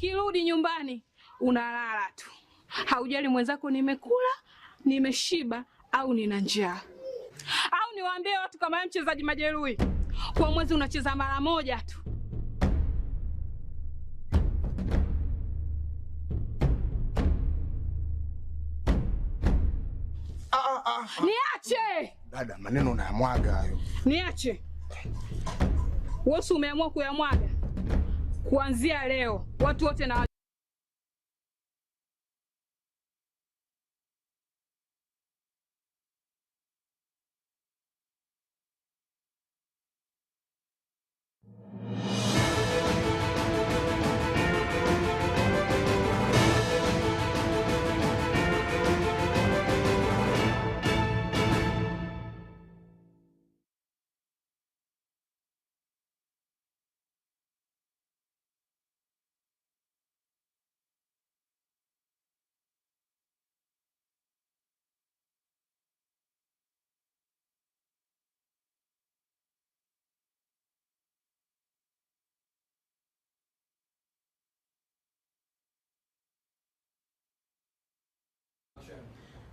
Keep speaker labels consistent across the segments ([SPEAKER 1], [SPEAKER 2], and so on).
[SPEAKER 1] Ukirudi nyumbani unalala tu, haujali mwenzako nimekula, nimeshiba au nina njaa. Au niwaambie watu kama wewe mchezaji majeruhi, kwa mwezi unacheza mara moja tu. Niache,
[SPEAKER 2] Dada, maneno unayamwaga hayo.
[SPEAKER 1] niache. Wewe si umeamua kuyamwaga? Kuanzia leo watu wote na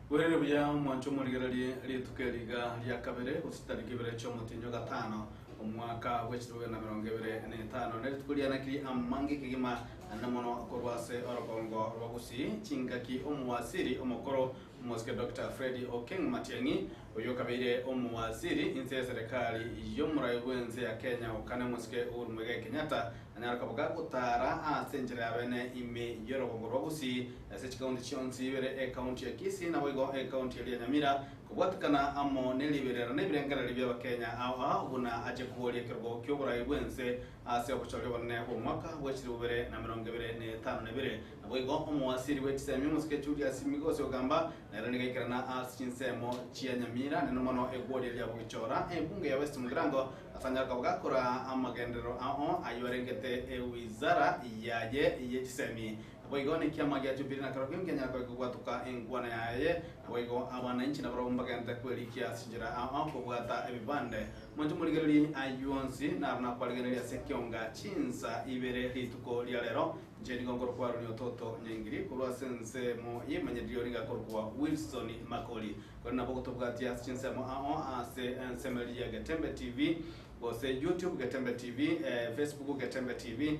[SPEAKER 3] Bwerere buya mwancho morigererie rituko eriga ria kabere gose chitariki ibere chia omotienyi gatano omwaka bwa chitugo na mirongo ibere na etano na rituko rianakiri amange kegima naende mono korwa ase orogongo rwa Gusii chingaki omowaziri omokoro omosike Doctor Fred Okeng Matiang'i oyo okabeire omowaziri inse ya eserekari y'omorai bw'ense ya Kenya okane omosike Uhuru Muigai Kenyatta Anyare koba gagotara ase enchera ya bene ime y'orogongo rwa Gusii, ase chikaunti chionsi ibere, ekaunti ya Kisii naboigo ekaunti eria ya Nyamira, kobwatekana amo neriberera na ebirengererio bi'Abakenya ao ao buna ache koboria ekerogo ki'oborai bw'ense ase obochori obonene bw'omwaka bwe chilifu bibere na merongo ebere na etano na ebere. Naboigo omowasiri bwe chisemi omosike Julius Migosi ogamba nere nigo aikerana ase chinsemo chia Nyamira nene mono egworia ria bogichora ebunge ya West Mugirango Asanyare koba gakora amagenderero ao ayio arengete ewizara yaye ye chisemi. Naboigo nekiama gia Jubili na kerokio nkianyara koika kobwatoka enkwana yaye. Naboigo abananchi nabarabwo mbagente kwerikia ase chinchera ao ao kobwata ebibande. Mwanche morigererie ayio onsi, naro nakwarigereria ase ekionga chinsa ibere rituko ria rero. Inche nigo nkorokwa Aroni Ototo Nyaingiri, korwa ase ensemo y'emanyererio nigo akorokwa Wilson Makori. Korende nabo gotobwatia ase chinsemo ao ase ensemo eria ya Getembe TV, gose YouTube Getembe TV, Facebook Getembe TV,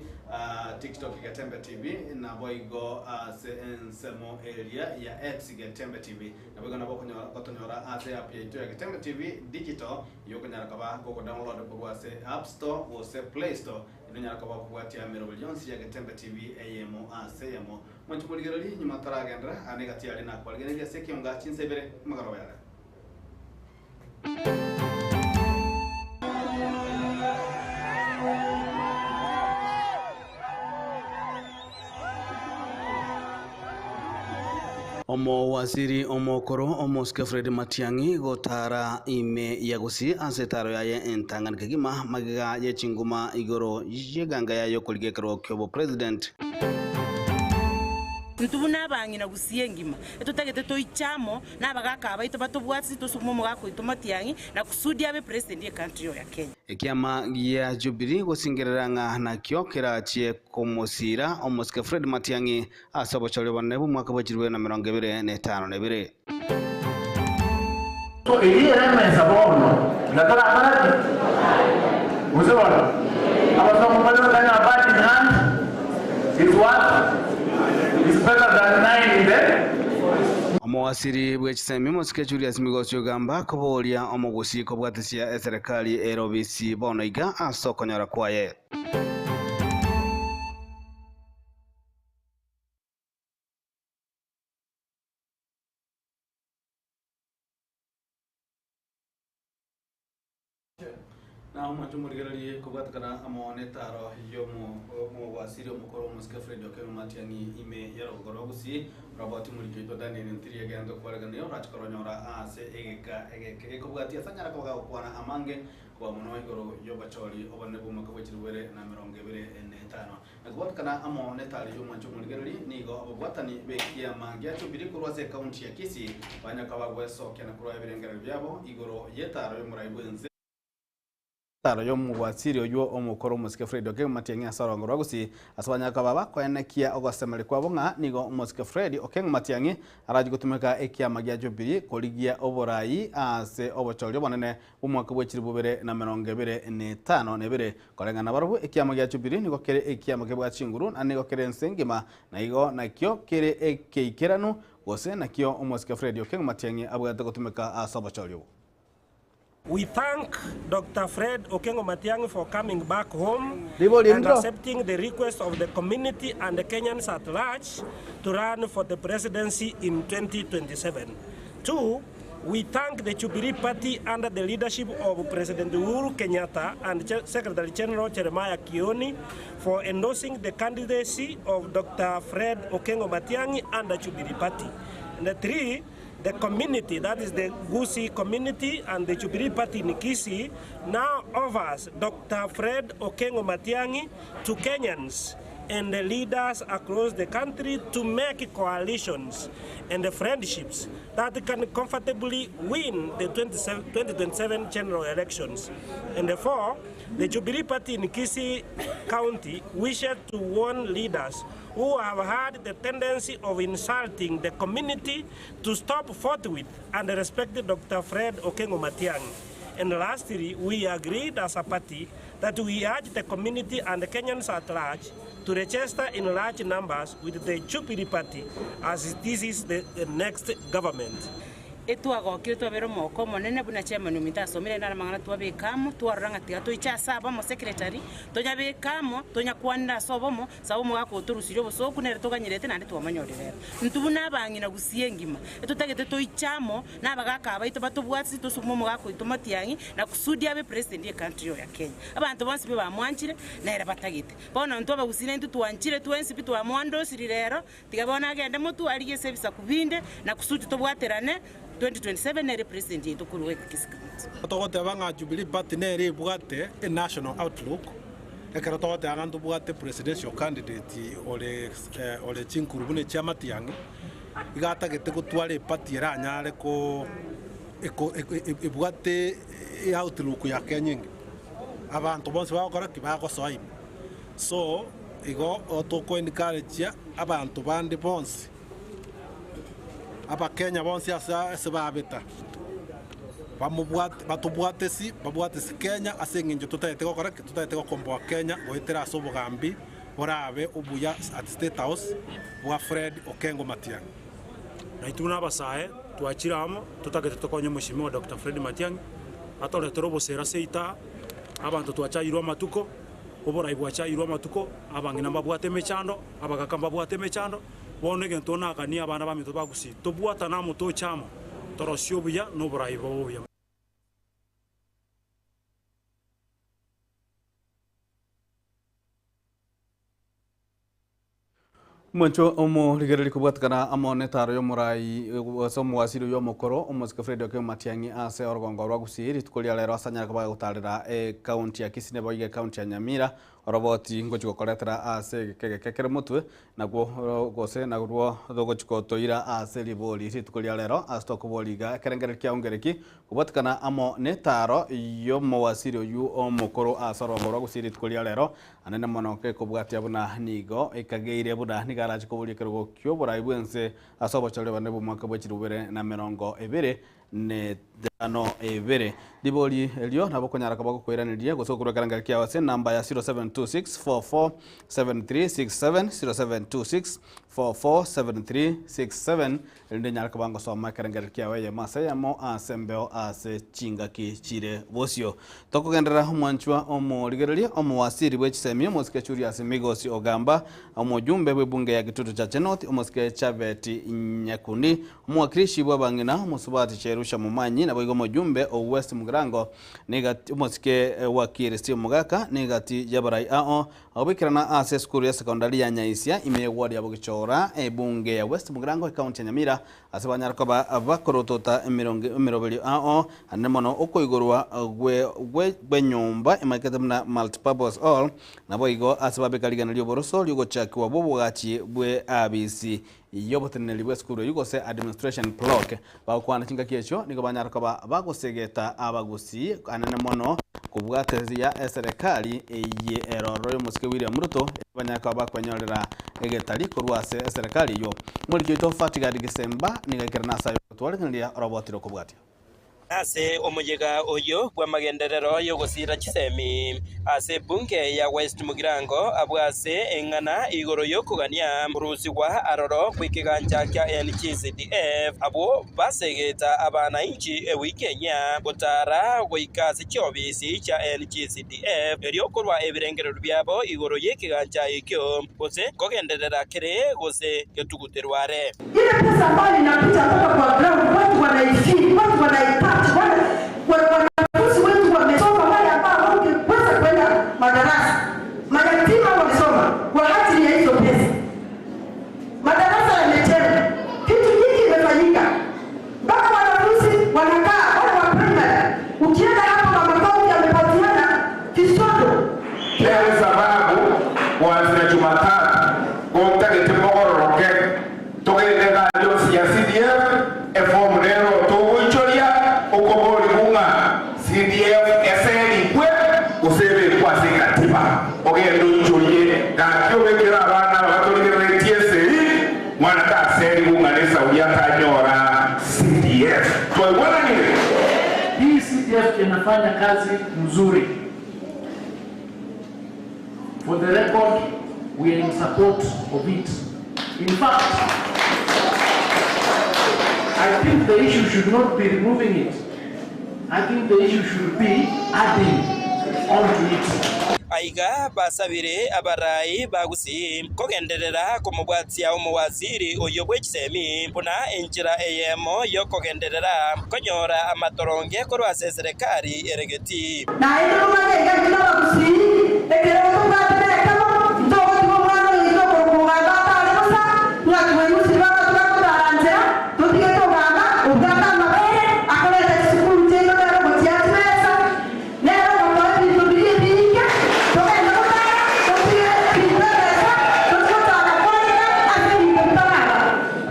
[SPEAKER 3] TikTok Getembe TV, naboigo ase ensemo eria ya X Getembe TV. Naboigo nabo okonyora gotonyora ase app yaito ya Getembe TV Digital, eyio okonyara koba gokodownload korwa ase App Store gose Play Store, erio onyare koba okobwatia emeroberi yonsi ya Getembe TV eyemo ase eyemo. Mwanche morigererie nyuma taragenderera, aa negati aria nakwarigereria ase ekionga chinsa ibere amagoroba yare. Omowaziri omokoro omosike Fred Matiang'i gotara ime ya Gusii ase etaro yaye entang'ani kegima magega ye chinguma igoro y'eganga yaye y'okorigia ekerogo ki'obopresident.
[SPEAKER 4] Intwe buna abang'ina gusii engima, etotagete toiche amo nabagaka abaito batobwatisi tosukume omogaka oito Matiang'i na kusudi abe president ye country oyo ya Kenya.
[SPEAKER 3] Ekiama gia Jubilee gosingerera ng'a nakio kerachie komosiira omosike Fred Matiang'i ase obochori obonene bw'omwaka bwe chilifu 2052.
[SPEAKER 5] So eyio ere emesa bono, na torakora ki? Gose bono, abasongo mbare batari ng'a bird in hand is what? Is better than nine in the.
[SPEAKER 3] Omowasiri bwe chisemi Mosike Julius Migosi ogamba koboria omogusii kobwatisia eserekari ere obisi bono iga ase okonyora kwaye. Na omwancho omorigererie kobwatekana amo netaro y'omowasiri omokoro omosike Fred Okengo Matiang'i ime y'orogoko rwa Gusii, Robert Omoriki oito Daniel Ntiri egento kwareganire orache koronyora ase egeka egeke gekobwatia ase anyare koba gagokwana amange kobua mono igoro y'obochori obonene bw'omwaka bwe chilifu bibere na emerongo ebere na etano. Na kobwatekana amo netari y'omwancho omorigereri, nigo ababwatani b'ekiama gia Jubilee korwa ase ekaunti ya Kisii banya koba gwesokia na korwa ebirengererio biabo igoro y'etaro y'omorai bw'ense. Taro y'omogwasiri oyio omokoro omosike Fred Okengo Matiang'i ase orongo rwa Gusii ase banyare koba bakoenekia ogosemeria kwabo ng'a nigo omosike Fred Okengo Matiang'i arache gotumeka ekiama gia Jubilee korigia oborai ase obochori obonene bw'omwaka bwe chilifu bibere na emerongo ebere na etano na ebere. Koreng'ana nabarobwo ekiama gia Jubilee nigo kere ekiama kebwate chinguru na nigo kere ense engima na igo nakio kere ekeikeranu gose nakio omosike Fred Okengo Matiang'i abwate gotumeka ase obochori obo.
[SPEAKER 6] We thank Doctor Fred Okengo Matiang'i for coming back home
[SPEAKER 3] Ribori
[SPEAKER 6] and
[SPEAKER 3] ndiro.
[SPEAKER 6] accepting the request of the community and Kenyans at large to run for the presidency in 2027. Two, we thank the Jubilee Party under the leadership of President Uhuru Kenyatta and Secretary General Jeremiah Kioni for endorsing the candidacy of Doctor Fred Okengo Matiang'i under Jubilee Party. And three, The community, that is the Gusii community and the Jubilee Party in Kisii, now offers Doctor Fred Okengo Matiang'i to Kenyans and the leaders across the country to make coalitions and friendships that can comfortably win the 2027 general elections. And four, the Jubilee Party in Kisii County wishes to warn leaders who have had the tendency of insulting the community to stop forthwith and respect Doctor Fred Okengo Matiang'i. And lastly, we agreed as a party that we urge the community and Kenyans at large to register in large numbers with the Jubilee Party as this is the next government.
[SPEAKER 4] Etwagokire twabera omogoko omonene buna chairman ominto asomire naende amang'ana twabeka amo, twarora ng'a tiga toiche ase abomo secretary, tonyabeke amo, tonyakwanere ase obomo, sababu omogaka oyo torusirie obosooku nere toganyerete naende twamonyorire ere. Intwe buna abang'ina gusii engima, etotagete toiche amo na abagaka abaito batobwatisi tosukume omogaka oito Matiang'i na kusudi abe president ye country oyo ya Kenya. Abanto bonsi pi bamwanchire, nere batagete. Bono intwe abagusii naintwe twanchire twensi pi twamoandosiri rero, Tiga bono agende motwe arigie ase ebisaku binde, na kusudi tobwaterane 2027 nere president yaito korwa Kisii County.
[SPEAKER 7] Togoteba ng'a Jubilee Party nere ebwate e national outlook, ekero togoteba ng'a ntobwate presidential candidate ore ore chinkuru buna echia Matiang'i, iga atagete gotwara eparty eranyare ko eko ebwate eoutlook ya Kenya engima. Abanto bonsi bagokora ki? Bagosoa ime. So, igo tokoencourage abanto bande bonsi, Abakenya bonsi ase ase babeta, bamobwate batobwatesi, babwatesi Kenya ase eng'encho totagete gokora ki? Totagete gokomboa Kenya goetera ase obogambi borabe obuya at State House bwa Fred Okengo Matiang'i.
[SPEAKER 8] Naintwe buna abasae twachire amo totagete tokonye Mheshimiwa Doctor Fred Matiang'i atoretere obosera seita, abanto twachayirwe amatuko. Oborai bwachairwe amatuko, abang'ina mbabwate emechando, abagaka mbabwate emechando. Bono egento naganie abana baminto ba Gusii, tobwatane amo toche amo, torosie obuya na oborai bobe obuya.
[SPEAKER 3] Omwancho omorigereria kobwatikana amo netaro y'omorai gose omowasiri oyio omokoro omosike Fred Okengo Matiang'i ase orogongo rwa Gusii rituko ria rero ase anyare koba agotarera ecounty ya Kisii nabo iga ecounty ya Nyamira oroboti ngochi gokoretera ase egeka egeke kere motwe nakwo gose narwo rogochi gotoira ase ribori rituko ria rero ase tokoboria iga ekerengererio kiao ngereki kobwatikana amo netaro y'omowasiri oyio omokoro ase orogongo rwa Gusii rituko ria rero Anene mono gekobwatia buna nigo ekageire buna nigo arache koboria ekerogo ki'oborai bw'ense ase obochori obonene bw'omwaka bwe chilifu bibere na emerongo ebere na etano ebere. Ribori erio nabo okonyara koba gokoiraneria gose gokorwa ekerengerio kiao ase enamba ya 0726447367, 0726447367, erinde nyare koba ngosoma ekerengerio kiao eyemo ase eyemo ase embeo ase chingaki chire bosio. Tokogenderera omwanchwa omorigereria omowasiri bwe chisemi omosike Julius Migosi Ogamba, omojumbe bw'ebunge ya Kitutu Chache North omosike Chabet Nyakundi, omowakilishi bw'abang'ina omosubati Cherusha Momanyi naboigo omojumbe o West Mugirango negati omosike Wakili Steve Mogaka negati y'abarai ao Agobekerana ase esukuru ya sekondari ya Nyaisia ime y'eward ya Bogichora, ebunge ya West Mugirango, ecounty ya Nyamira, ase banyare koba bakorotota emeroberio ao anene mono okoigorwa gwe enyomba emaikete buna Multipurpose Hall, naboigo ase babeka rigena ri'oboroso riogochakigwa bw'obogachi bwe abisi. Y'oboteneneri bw'esukuru eyio gose administration block. Bagokwana chingaki echio nigo banyare koba bagosegeta abagusii anene mono kobwateria eserekari eye eroro y'omosike William Ruto erio banyare koba bakwenyorera egetari korwa ase eserekari eyio. Omoriki oito Fatgard Gisemba nigo aikerana ase aye ogotwarekereria oroboti rokobwatia.
[SPEAKER 9] Ase omoyega oyio bw'amagenderero y'ogosiira chisemi ase ebunge ya West Mugirango abwo ase eng'ana igoro y'okogania korusigwa aroro gw'ekegancha kia NGCDF abwo basegeta abanainchi ewiki enyia gotara goika ase chiobisi chia NGCDF erio korwa ebirengererio biabo igoro y'ekegancha ekio gose kogenderera kere gose getuguterwe are.
[SPEAKER 10] Ile pesa ambayo inapita mpaka kwa ground, watu wanaifeel, watu wanaipata, wanafunzi wetu wamesoma, wale ambao hawangeweza kwenda madarasa, mayatima wamesoma kwa ajili ya hizo pesa. Madarasa yamejengwa, kitu nyingi imefanyika, mpaka wanafunzi wanakaa wale wa primary. Ukienda hapo mama kaunti amepatiana visodo
[SPEAKER 5] Kere sababu kuanzia Jumatatu gotagete mogororoke tugende ng'anjo cia CDF efomu rero tuguichoria ukobori kung'a CDF eserikwe gose ebekwe ase ekatiba ogende oichorie gaki obekere abana aba batorigereretie eseri mwana taseri kung'a na esauri atanyora CDF twaigwananire.
[SPEAKER 11] Hii CDF inafanya kazi mzuri. For the record, we are in support of it. In fact, I think the issue should not be removing it. I think the issue should be adding onto it.
[SPEAKER 9] Aiga basabire abarai bagusi kogenderera komobwatia omowaziri oyo bw'echisemi buna enchera eyemo yokogenderera konyora amatoronge korwa ase eserekari eregeti.
[SPEAKER 10] Naende momanye iga intwe abagusii, ekero tobwate nekemo, ntogotiga omwana oyo oito okorokwa omoganda atare bosa, ng'a twerusie baba togakotara nchera, totige togamba, obwate amabere, akoreta chisukuru chiaito nere ogochia chibesa, nere ogotoa ebinto biria ebinge, togende gotara, totige binto ebesa, totige gochaka kwareka ase ebinto bitaraba.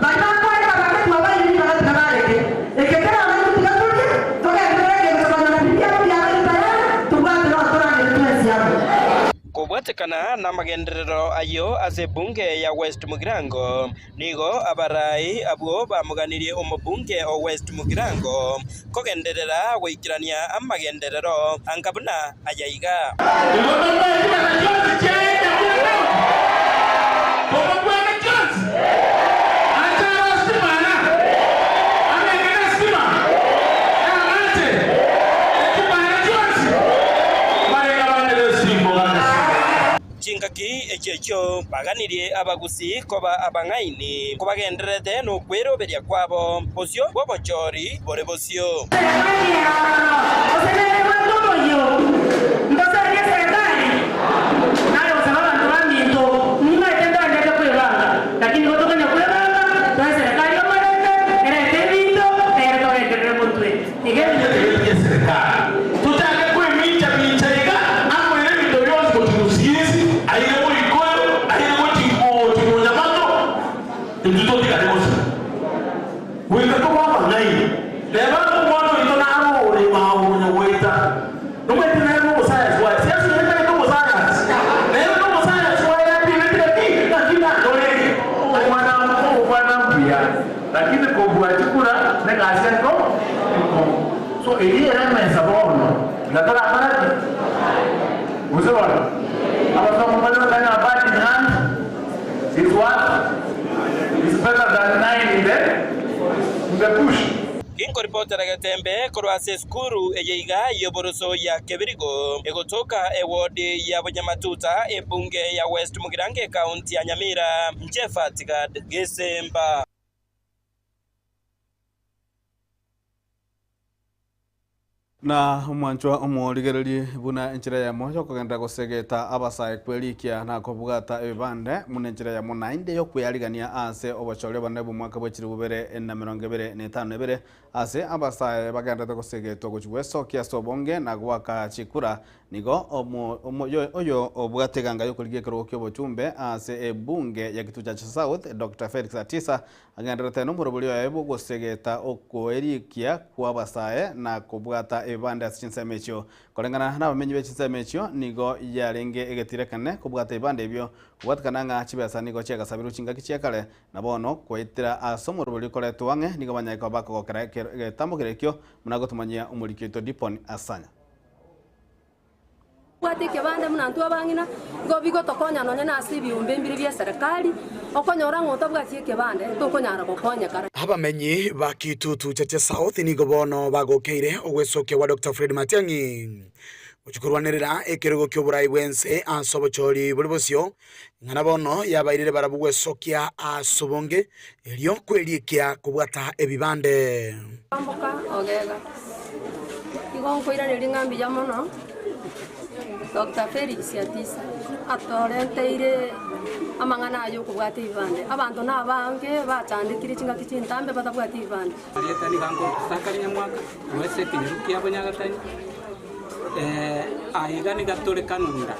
[SPEAKER 10] Baria bakwareka bake twabaire ribaga tiga bareke. Eke keraba tiga torie, togenderere egento konyora biria biabeire tayari, tobwate roho toragere twensi amo.
[SPEAKER 9] Kobwatekana na magenderero ayo ase ebunge ya West Mugirango nigo abarai abwo bamuganirie omobunge o West Mugirango kogenderera goikerania amagenderero anga buna ayaiga. Chingaki echio baganirie abagusi koba abang'aini kobagendererete n'okweroberia kwabo bosio bw'obochori bore bosio.
[SPEAKER 5] Lakini kobua chikura negasia ko so eri eremesa bono natara maraki usebona abasongo bali batanya bird in hand is what is better than nine in the bush.
[SPEAKER 9] Ginkoripotera Getembe korwa ase esukuru eyeiga y'oboroso ya Kebirigo egotoka ewodi ya Bunyamatuta ebunge ya West Mugirango ekaunti ya Nyamira Nchefatigad Gesemba.
[SPEAKER 3] Na omwanchwa omorigererie buna enchera yamo yokogenda gosegeta abasae kwerikia na kobwata ebibande muna enchera yamo naende yokweyarigania ase obochori obonene bwa omwaka bwa chiribu bibere na mirongo ebere na etano ebere ase abasae bagendete gosegetwa gochi gwesokia ase obonge na gwaka chikura Nigo oyo obwate eganga y'okorigia ekerogo ki'obochumbe ase ebunge ya Kitutu Chache South, Doctor Felix Atisa, agendererete nomorobori oye bw'ogosegeta okoerikia kw'abasae na kobwata ebibande ase chinsemo echio. Koreng'ana nabamenyi be chinsemo echio, nigo yarenge egetiro ekenene kobwata ebibande ebio, kobwatekana ng'a chibesa nigo chiagasabirwe chingaki chia kare, na bono goetera ase omorobori okoretwa ang'e nigo banyare koba bakogokera egetambo keria ekio, buna gotomanyia omoriki oito Dipon Asanya.
[SPEAKER 12] Bwate ekebande buna intwe abang'ina, nigo bigotokonya nonya nase ebiombe mbire bia eserekari, okonyora ng'a otabwati ekebande tokonyara gokonyekana.
[SPEAKER 13] Abamenyi ba Kitutu Chache South nigo bono bagokeire ogwesokia gwa Doctor Fred Matiang'i gochia korwanerera ekerogo ki'oborai bw'ense ase obochori bore bosio, ing'ana bono yabairire barabwo gwesokia ase obonge erio kwerikia kobwata ebibande.
[SPEAKER 12] Kwamboka ogega. Igo nkoiraneria ng'a mbuya mono Doctor Felix Atisa atorenteire amang'ana aya okobwata ebibande. Abanto nabange bachandekire chingaki chintambe batabwati ebibande.
[SPEAKER 14] Erieta nigo nkorokwa Sakari Nyamwaka, korwa ase ekenyoro kia Bonyagatani, aiga niga tore Kanunda.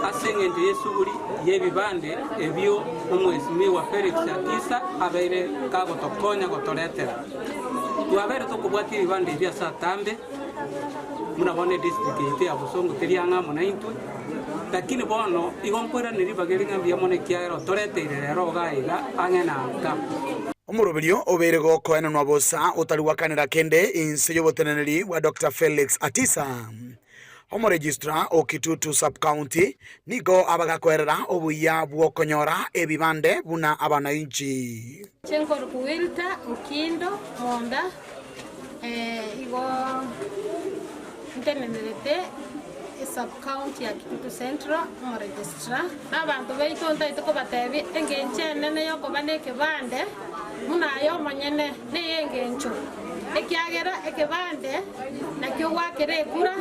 [SPEAKER 14] Ase engencho y'esuguri y'ebibande ebio Omwesimigwa Felix Atisa abeire kagotokonya gotoretera. Twabeire tokobwatia ebibande ebio ase atambe, buna bono edistrict yaito ya Bosongo teri ang'e amo naintwe, lakini bono igo nkoiraneria ribaga eri ng'a mbuya mono ekiagera otoreteire rero iga aiga ang'e na nka.
[SPEAKER 13] Omoroberio obeire gokoenanwa bosa otari gwakanera kende inse y'oboteneneri bwa Doctor Felix Atisa. Omoregistrar o Kitutu Sub-County nigo abagakoerera obuya bw'okonyora ebibande buna abanainchi.
[SPEAKER 15] Chenkoruku Wilta Okindo Monda, igo ntenenerete esub-county ya Kitutu Central, omoregistrar. Na abanto baito ntaete kobatebia engencho enene y'okoba nekebande buna aye omonyene ney'engencho, ekiagera ekebande nakio gwakera ekura,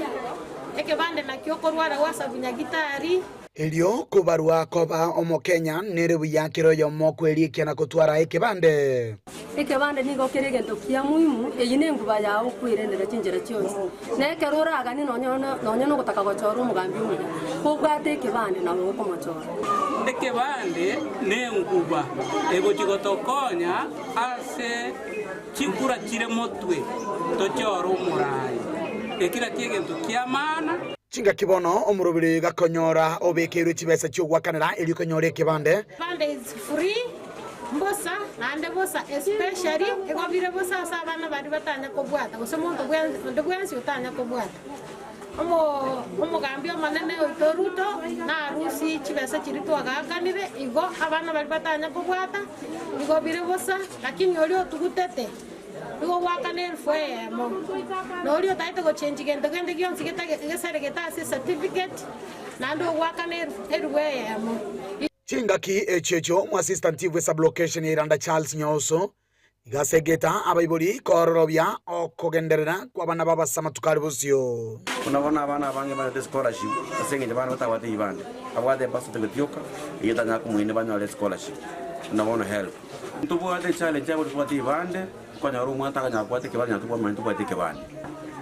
[SPEAKER 15] ekebande nakio okorwara gwasabu nyagitari.
[SPEAKER 13] Erio kobarwa koba Omokenya nere buya kera oyomo kwerikia na kotwara ekebande.
[SPEAKER 12] Ekebande nigo kere egento kia muhimu, eyio nenguba yao okwerendera chinchera chionsi. Na ekero oraganie nonya nogotaka gochora omogambi omuya, kobwate ekebande nabo okomochora.
[SPEAKER 14] Ekebande nenguba egochia gotokonya ase chikura chire motwe tochore omoraai. Eki nakio egento ki'amaana.
[SPEAKER 13] Chingaki bono omorobiri gakonyora obekeirwe chibesa chi'ogoakanera erio konyora ekebande.
[SPEAKER 15] Ekebande is free. Mbosa, naende bosa, especially igo bire bosa ase abana baria batanya kobwata, gose monto onde bwensi otanya kobwata. Omo omogambi omonene oito Ruto narusie chibesa chiria twagaakanire, igo abana baria batanya kobwata, igo bire bosa, lakini oria otugutete, igo goakana elfu eyemo. Na oria otagete gochenji gento kende gionsi getage gesaregete ase ecertificate, naende ogoakana elfu elfu eyemo.
[SPEAKER 13] Chingaki echio echio omoassistant bwe sublocation ya Iranda Charles Nyaoso nigo asegeta abaibori koororobia okogenderera kw'abana b'abase amatuko are bosio.
[SPEAKER 16] Buna bono abana abange banyorete escholarship ase engencho abana batabwate ebibande, babwate ebirth certificate yoka eyio etanyara komoina banyore escholarship buna bono helb. Ntobwate echallenge ya tobwate ebibande, okonyora omwana takonyara kobwata ekebande onye tobwamanya tobwate ekebande.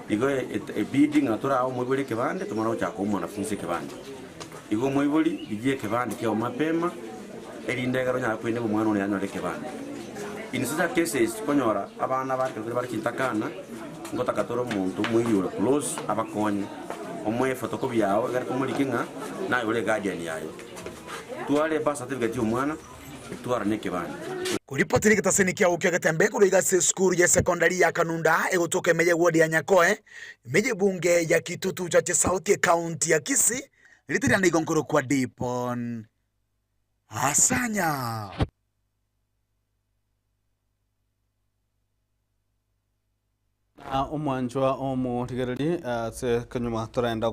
[SPEAKER 16] Igo ebidi ng'a torae omoibori ekebande tomanye gochaka koa omwanafunsi ekebande. Igo omoibori, rigia ekebande kiao mapema, erinde ekero onyare koineka omwana one anyore ekebande. In such a cases, konyora abana bare ekero bare chintakana, ngotaka tore omonto omoiri ore close abakonye, omoe ephotocopy yao egere komorike ng'a naye ore eguardian yaye. Tware ebirth certificate ya omwana, twara na ekebande.
[SPEAKER 13] Koripoti rigetaseni kiao kia Getembe korwa iga ase esukuru ya sekondari ya Kanunda egotoka ime ye ward ya Nyakoe, ime y'ebunge ya Kitutu Chache South ekaunti ya Kisii, ritirana igo nkorokwa Dipon Asanya.
[SPEAKER 3] Na omwanchwa omorigereria ase kenyuma torenda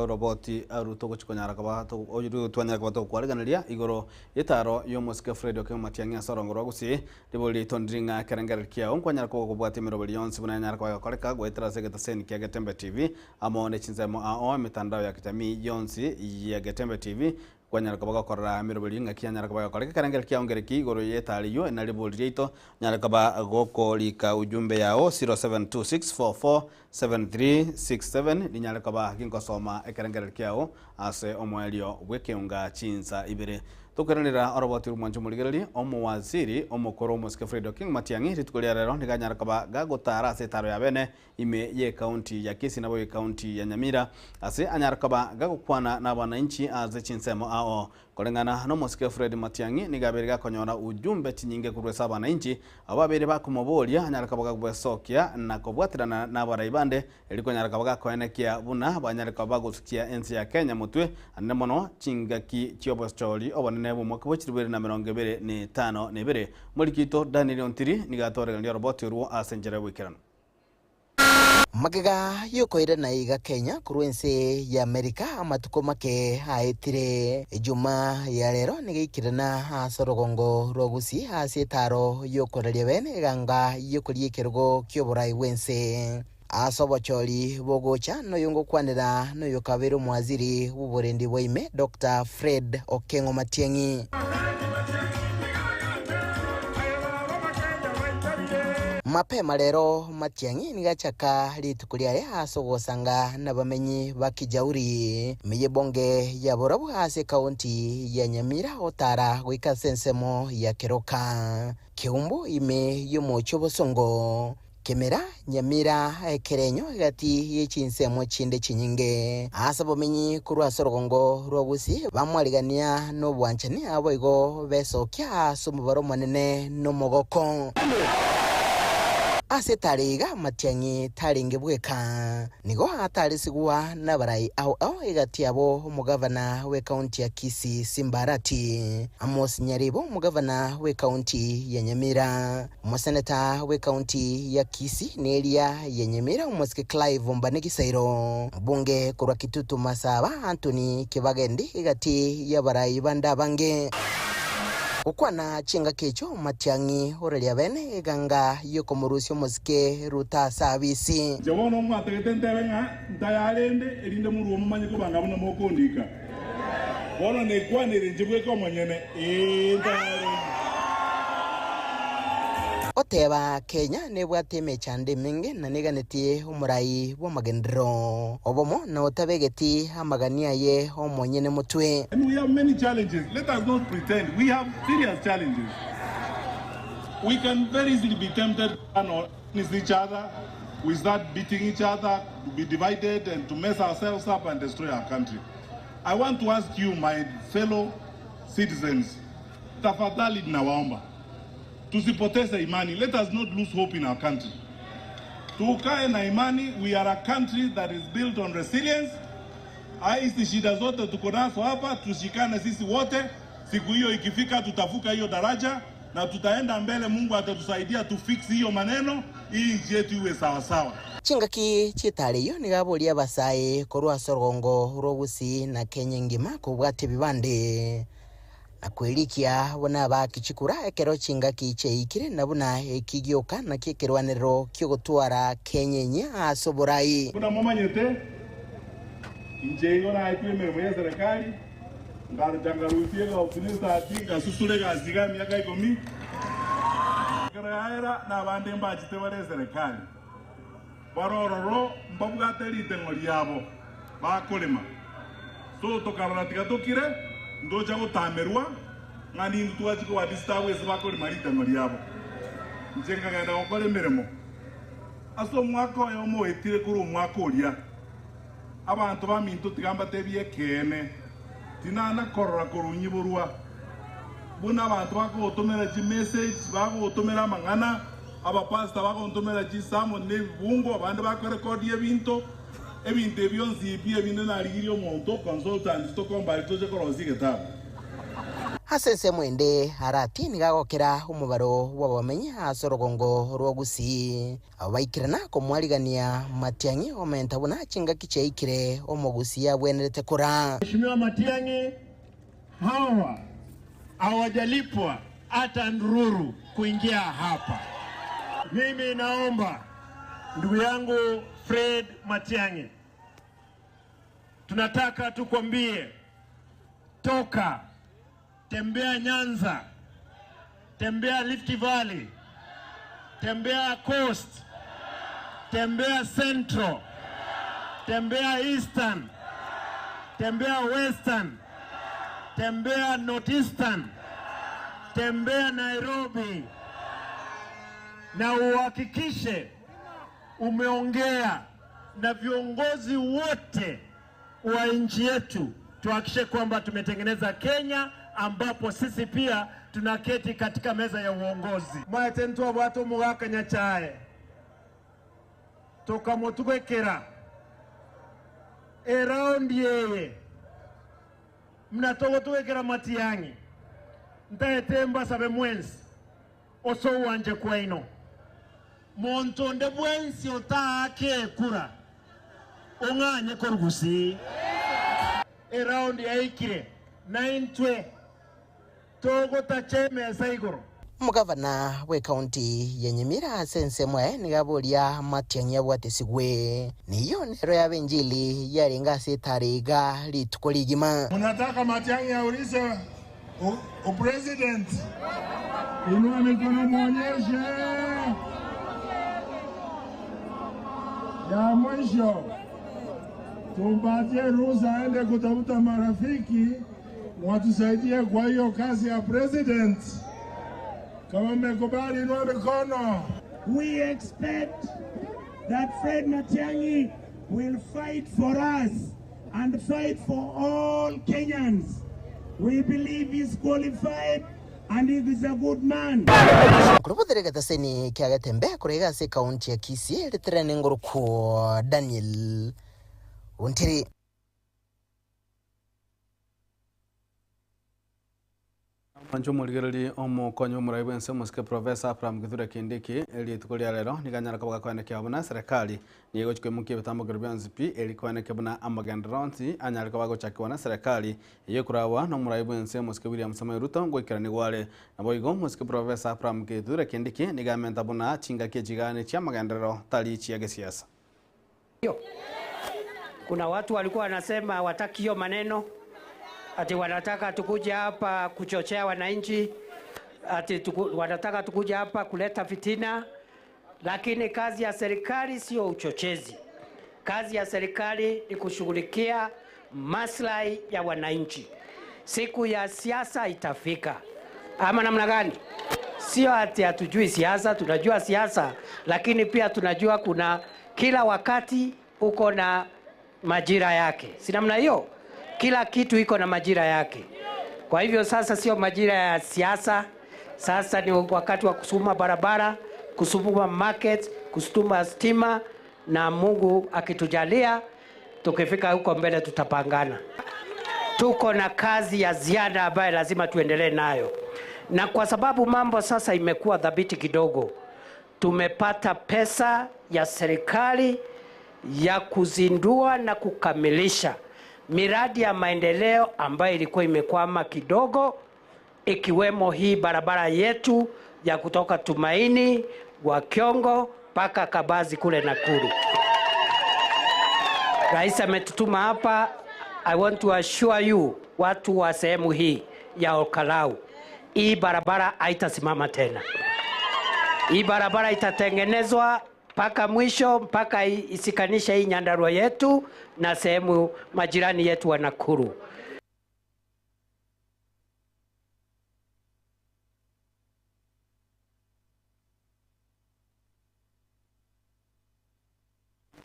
[SPEAKER 3] roboti aruto gochi konyara koba oyo twanyara koba tokwarigereria igoro y'etaro y'omosike Fred Okengo Matiang'i ase orongo rwa Gusii. Ribori riaito ndiri ng'a ekerengererio kiao nkwanyara koba kobwatia emeroberi yonsi buna yanyara koba egokoreka goetera ase egetaseni kia Getembe TV amo ne chinsemo ao emetandao ya kijamii yonsi ya Getembe TV Kwanyara koba gokorora emeroberi ng'aki yanyara koba egokoreka ekerengererio kiao nkereki igoro y'etari eyio na ribori riaito onyare koba gokorika ujumbe yao 072644. 7367 ninyare koba ginkosoma ekerengererio kiao ase omoerio bw'ekeunga chinsa ibere. Tokoiranerera oroboti rw'omwancho omorigereria, omowaziri omokoro omosike Fred Okengo Matiang'i rituko ria rero nigo anyare koba gagotara ase etaro ya bene ime y'ecounty ya Kisii nabo ecounty ya Nyamira ase anyare koba gagokwana n'abananchi ase chinsemo ao. Koreng'ana nomosike Fred Matiang'i nigo abeire gakonyora ujumbe chinyinge korwa ase abananchi abwo babeire bakomoboria anyare koba gagwesokia na kobwaterana nabarai bande erio konyara koba gakoenekia buna banyare koba bagosukia ense ya Kenya motwe anene mono chingaki chi'obochori obonene bw'omwaka bwe chilifu ibere na emerongo ebere na etano na ebere. Omoriki oito Daniel Ontiri nigo atoreganirie oroboti orwo ase enchera y'oboikeranu.
[SPEAKER 17] Magega y'okoirana iga Kenya korwa ense ya Amerika amatuko make aetire, Ejuma ya rero nigo eikirana ase orogongo rwa Gusii ase etaaro y'okoraria bene eganga y'okoria ekerogo ki'oborai bw'ense. Ase obochori bogocha noyo ngokwanera noyokabeire omwaziri bw'oborendi bwa ime Doctor Fred Okeng'o Matiang'i. Mapema rero Matiang'i nigo achaka rituko riaye ase ogosanga nabamenyi ba Kijauri, ime y'ebonge ya Borabu ase ekaunti ya Nyamira otara goika ase ensemo ya Keroka, Keumbu ime y'omochie obosongo. Kemera, Nyamira, ekerenyo egati ye chinsemo chinde chinyinge. Ase obomenyi korwa ase orogongo rwa Gusii bamwarigania nobwanchani, naboigo besokia ase omobaro omonene nomogoko. Ase etari iga Matiang'i tarenge bweka, nigo ataresigwa nabarai ao ao egati yabo omogavana bw'ekaunti ya Kisii Simba Arati, Amos Nyaribo omogavana bw'ekaunti ya Nyamira, Omoseneta bw'ekaunti ya Kisii neria ya Nyamira omosike Clive Mbane Gisairo, omobunge korwa Kitutu Masaba Anthony Kibagendi egati y'abarai bande abange. Gokwana chingaki echio Matiang'i oraria bene eganga y'okomorusia omosike Ruto ase abisi.
[SPEAKER 18] Inche bono mwatagete ntebe ng'a ntayarende, erinde morue momanye kobanga buna mokondika. Bono nekwanere inche bweka omonyene, ee, ntayarende.
[SPEAKER 17] Goteba Kenya nebwate emechando emenge na neganetie omorai bw'amagenderero obomo na otabegeti amagani aye omonyene motwe.
[SPEAKER 18] And we have many challenges, let us not pretend, we have serious challenges, we can very easily be tempted to turn on each other, we start beating each other, to be divided and to mess ourselves up and destroy our country. I want to ask you my fellow citizens, tafadhali ninawaomba tusipoteze imani, let us not lose hope in our country. Tukae na imani, we are a country that is built on resilience. Hizi shida zote tuko nazo hapa, tushikane sisi wote. Siku hiyo ikifika, tutavuka hiyo daraja na tutaenda mbele. Mungu atatusaidia tufix hiyo maneno, hii nchi yetu iwe sawasawa.
[SPEAKER 17] Chingaki chi'etara eyio nigo aboria abasae korwa ase orogongo rw'Ogusii na Kenya engima kobwata ebibande na kwerikia buna abaaki chikura ekero chingaki chiaikire na buna eki gioka nakio ekerwanerero ki'ogotwara Kenya enyia ase oborai.
[SPEAKER 18] Buna momanyete, inche igo naetwe emeremo y'eserekari, nkarocha nkarusia egaofisati, ngasusura egasi iga emiaka ikomi. Ekero yaera, nabande mbachete bare eserekari, bare ororo mbabwate riteng'o riabo bakorema. So tokarora tiga tokire, ntocha gotamerwa, ng'a nintwe twachia kobadisturb ase bakorema riteng'o riabo. Inche nkagenda gokora emeremo ase omwaka oyomo oetire korwa omwaka oria. Abanto baminto tiga mbatebie ekeene, tinana korora korwa nyiborwa buna abanto bakogotomera chimessage, bagogotomera amang'ana, abapastor bagontomera chisermon na ebibungo, abande bakorekodia ebinto, ebinto ebi bionsi pi ebinde narigirie omonto consultant tokombare toche korosia egetabu.
[SPEAKER 17] Ase ensemo ende, Arati nigo agokera omobaro bw'abamenyi ase orogongo rwa Gusii. Abo baikerana komwarigania Matiang'i omenta buna chingaki chiaikire omogusii abwenerete koraa.
[SPEAKER 5] Mheshimiwa Matiang'i, hawa hawajalipwa hata ndururu kuingia hapa. Mimi naomba ndugu yangu Fred Matiang'i, tunataka tukwambie, toka tembea Nyanza, tembea Rift Valley, tembea Coast,
[SPEAKER 19] Tembea Central, tembea Eastern, tembea Western, tembea Northeastern, tembea Nairobi na uhakikishe umeongea na viongozi wote wa nchi yetu, tuhakikishe kwamba tumetengeneza Kenya ambapo sisi pia tunaketi katika meza ya uongozi. Mwaete ntwabwate omogaka Nyachae tokamotugekera eraundi eye mnatogotugekera Matiang'i ntaete mbasabe mwensi oso wanje kwaino muntu onde bwensi otaake ekura ong'anye korugusi eraundi yaikire naintwe togotacha emesa igoro.
[SPEAKER 17] Omogavana bwa ekaunti ya Nyamira ase ensemo eye nigo aboria Matiang'i abwate esigwe niyo nero yaba enjili yarenge ase etara iga rituko rigima.
[SPEAKER 18] Munataka Matiang'i aulize upresident? Inua mikono muonyeshe. Ya mwisho tumpatie ruhusa aende kutafuta marafiki watusaidie kwa hiyo kazi ya president. Kama mmekubali, inua mikono.
[SPEAKER 19] We expect that Fred Matiang'i will fight for us and fight for all Kenyans. We believe he's qualified and he is a good man.
[SPEAKER 17] Nkorobothere getaseni kia Getembe korwa ase ekaunti ya Kisii ritere ngorokwo Daniel Ontiri.
[SPEAKER 3] Mancho omorigereri omokonyi omorai bwense omosike Professor Abraham Kithure Kindiki rituko ria rero niganyara koba gakoenekia buna serikali nigo gochikoimokia ebitambokero bionsi pi erikoenekia buna amagenderero onsi anyare koba gochakiwa na serikali eye korabwa na omorai bwense omosike William Samoei Ruto ngoikeraniwa are. Nabo igo omosike Professor Abraham Kithure Kindiki nigamenta buna chingaki echigane chia amagenderero tari chia gesiasa.
[SPEAKER 20] Kuna watu walikuwa wanasema wataki hiyo maneno, ati wanataka tukuje hapa kuchochea wananchi, ati wanataka tukuje hapa kuleta fitina. Lakini kazi ya serikali sio uchochezi. Kazi ya serikali ni kushughulikia maslahi ya wananchi. Siku ya siasa itafika, ama namna gani? Sio ati hatujui siasa, tunajua siasa, lakini pia tunajua kuna kila wakati uko na majira yake. Si namna hiyo? Kila kitu iko na majira yake. Kwa hivyo sasa sio majira ya siasa, sasa ni wakati wa kusukuma barabara, kusukuma market, kusukuma stima, na Mungu akitujalia tukifika huko mbele tutapangana. Tuko na kazi ya ziada ambayo lazima tuendelee nayo. Na kwa sababu mambo sasa imekuwa dhabiti kidogo, tumepata pesa ya serikali ya kuzindua na kukamilisha miradi ya maendeleo ambayo ilikuwa imekwama kidogo, ikiwemo hii barabara yetu ya kutoka Tumaini wa Kiongo mpaka Kabazi kule Nakuru. Rais ametutuma hapa. I want to assure you, watu wa sehemu hii ya Olkalau, hii barabara haitasimama tena. Hii barabara itatengenezwa mpaka mwisho, mpaka isikanishe hii Nyandarua yetu na sehemu majirani yetu wa Nakuru.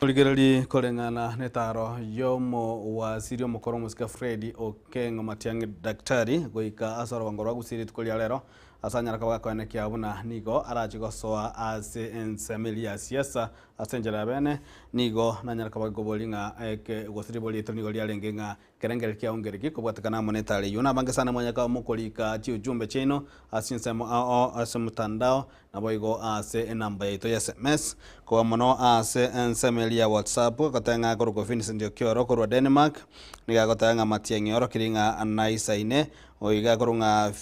[SPEAKER 3] Origereri koreng'ana netaro yomo waziri omokoro omosike Fred Okengo Matiang'i daktari goika ase orogongo rwa Gusii rituko ria rero ase anyara koba gakoenekia buna nigo arachi gosoa ase ensemeri ya siasa ase enchera ya bene nigo nanyara koba gokobori ng'a eke gose ribori rito nigo riarenge ng'a kerengere kia ongereki kobwatekana amo netaro eywo. Nabange sana mwanyaka mokorika chiujumbe chiaino ase ensemo ao ase mtandao nabo igo ase enamba yaito ya SMS koba mono ase ensemeri ya WhatsApp goteng'a korwa Vincent Okioro korwa Denmark niga goteng'a Matiang'i orokiri ng'a naisaine oiga korwa ng'a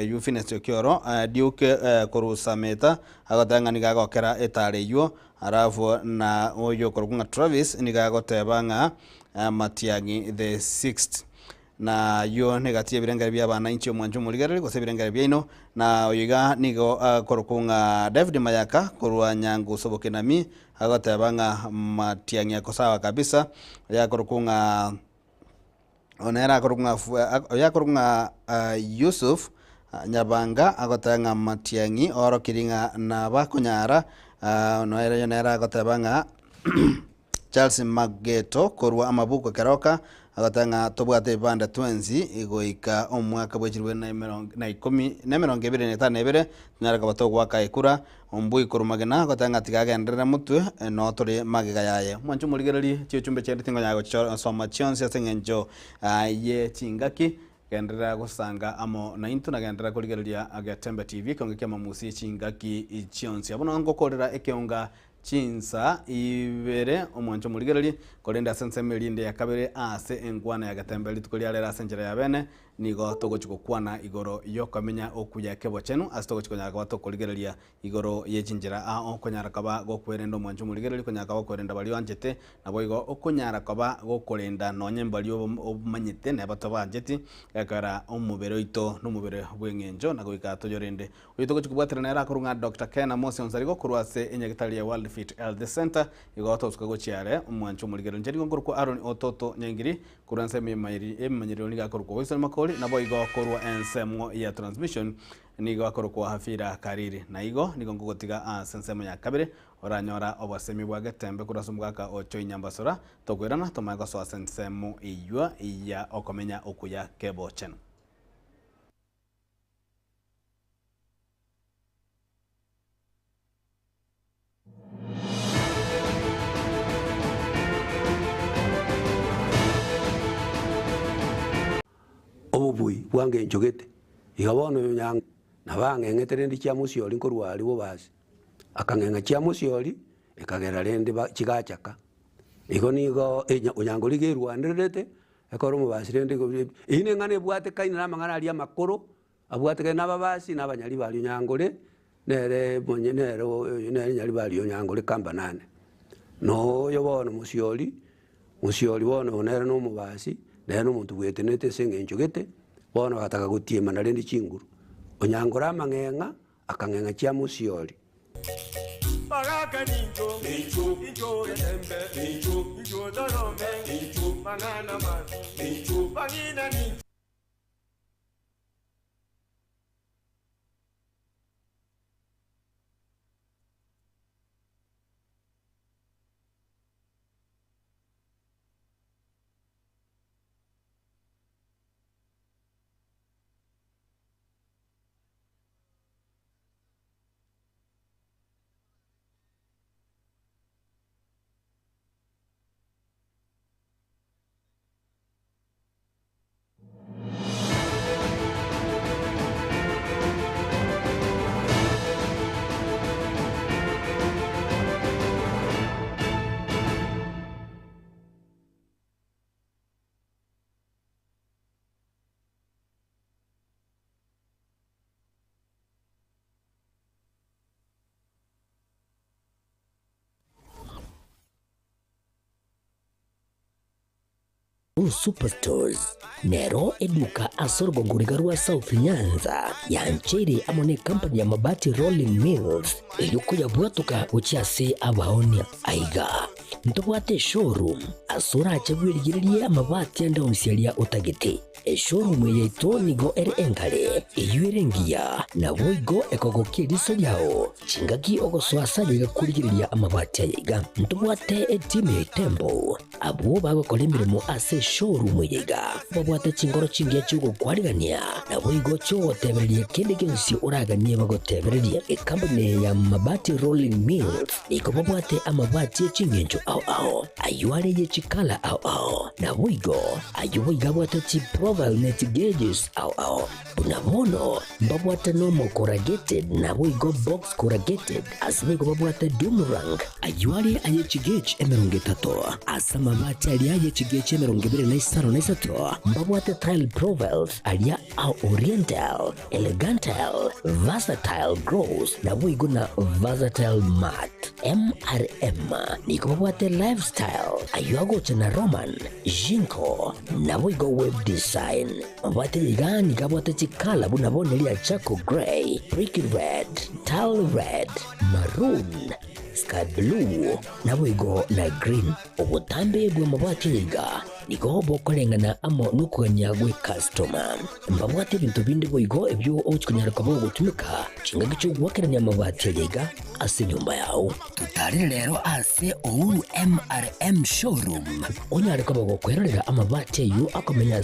[SPEAKER 3] yu Vincent Okioro Duke korwa Sameta agoteng'a niga agokera etara eywo alafu na oyo korwa ng'a Travis niga agoteba ng'a Matiang'i the 6th. Na ayio negati y'ebirengeri bi'abana inche omwanche omorigereria, gose ebirengeri biaino. Na oyo iga nigo akorokwa ng'a David Mayaka korwa Nyangusu Bokinami, agoteba ng'a matiang'i ako sawa kabisa. Oyo akorokwa ng'a oyo nere akorokwa ng'a oyo akorokwa ng'a Yusuf Nyabanga agoteba ng'a matiang'i oorokirie ng'a nabakonyara, oyo nere agoteba ng'a Charles Mageto korwa Amabuko Keroka agoteba ng'a tobwate ebibanda twensi goika omwaka bwe chilifu na emerongo na ikomi na emerongo ebere na etano na ebere tonyare koba togoaka ekura. Ombui korwa Magena agoteba ng'a tiga agenderere motwe noo tore magega yaye. Mwanche omorigererie chiochumbe chiaito tingonyara gochisoma chionsi ase eng'encho ye chingaki. Genderera gosanga amo naintwe na genderera korigereria Getembe TV ekeonga ki'amamusi chingaki chionsi. Abwo nao ngokorera ekeonga Chinsa ibere omwancho omorigererie, korende ase ensemo erinde ya kabere ase enkwana ya Getembe rituko ria rero ase enchera ya bene, nigo togochia gokwana igoro y'okomenya okuya kebochenu ase togochia konyara koba tokorigereria igoro ye chinchera ao okonyara koba gokwerenda omwancho omorigereria, okonyara koba gokwerenda baria oanchete, naboigo okonyara koba gokorenda nonye mbaria omanyete neba tobancheti, ekero omobere oito nomobere bw'eng'encho na goika toyorende. Oyio togochia kobwaterana nere akorwa ng'a Doctor Ken Amosi Onsarigo korwa ase enyagitari ya World Fit Health Centre igo tosuka gochia are omwancho omorigereria inche nigo nkorokwa Aaron Ototo Nyaingiri korwa ensemo y'emanyerero nigo akorokwa Wilson Makori naboigo korwa ensemo ya transmission nigo akorokwa Hafira Kariri na igo nigo nkogotiga ase ensemo ya kabere oranyora obosemi bwa Getembe korwa ase omogaka o Choi Nyambasora tokoirana tomanye gosoa ase ensemo eywo ya okomenya okuya kebochenu.
[SPEAKER 21] Obobui bwangenchogete, iga bono oyo nyang nabo ang'eng'ete rende chiamosiori nkorwa aria bobasi, akang'eng'a chiamosiori, ekagera rende ba chigachaka. Igo nigo enya onyangori iga erwanererete, Ekero omobasi rende igo eyio neng'ana ebwatekaine na amang'ana aria amakoro, abwatekaine na ababasi na abanyaribari onyangore, nere monye nere oyo nere nyaribari onyangore kamba nane. Na oyo bono mosiori, mosiori bono oyo nere na omobasi, nere na omonto bwetenenete ase eng'encho gete, bono agataka gotiemana rende chinguru. Onyangore amang'eng'a, akang'eng'a chia mosiori.
[SPEAKER 22] Bagaka nincho, nincho, nincho getembe, nincho, nincho torome, nincho, mang'ana mabi, nincho, bang'ina nincho.
[SPEAKER 23] Superstores nero eduka ase orogongo riga rwa South Nyanza yancheire amo ne company ya Mabati Rolling Mills eyio koyabwatoka gochia ase abaonia. Aiga ntobwate eshowroom ase orache bwerigererie amabati ande onsi aria otagete. Eshowroom eye yaito nigo ere engare, eyio ere engiya, naboigo ekogokia eriso riao chingaki ogosoa ase aye iga korigereria amabati aya iga. Ntobwate etimu ya Itembo, abwo bagokora emeremo ase eshowroom eye iga, babwate chingoro chingiya chi'ogokwarigania, naboigo chi'ogotebereria kende gionsi oraganie bagotebererie. Ekampuni eye ya Mabati Rolling Mills nigo babwate amabati e ching'encho ao ao, ayio are ye chikala ao ao, naboigo Ayio boigo abwate chiprofile ne chigeges ao ao. Buna bono mbabwate normal corrugated naboigo box corrugated ase boigo babwate doomerang. Ayio are aye chigauge 30 ase amabati aria aye chigauge 25 mbabwate tile profiles aria a oriental, elegantal, versatile gloss naboigo na versatile matte. MRM nigo babwate lifestyle ayio agocha na Roman, Jinko, naboigo web design. design. Mabati aya iga nigo abwate chikala buna bono eria charcoal grey, brick red, tile red, maroon, sky blue, naboigo na green. Obotambe bw'amabati aya iga nigo bokoreng'ana amo nokogania gw'ecustoma. Mbabwate ebinto binde boigo ebio ogochia konyara koba ogotumeka chingaki chi'ogoakerania amabati aya iga ase enyomba yao. Totarere rero ase Uhuru MRM Showroom onyare koba gokwerorera amabati ayio akomenya.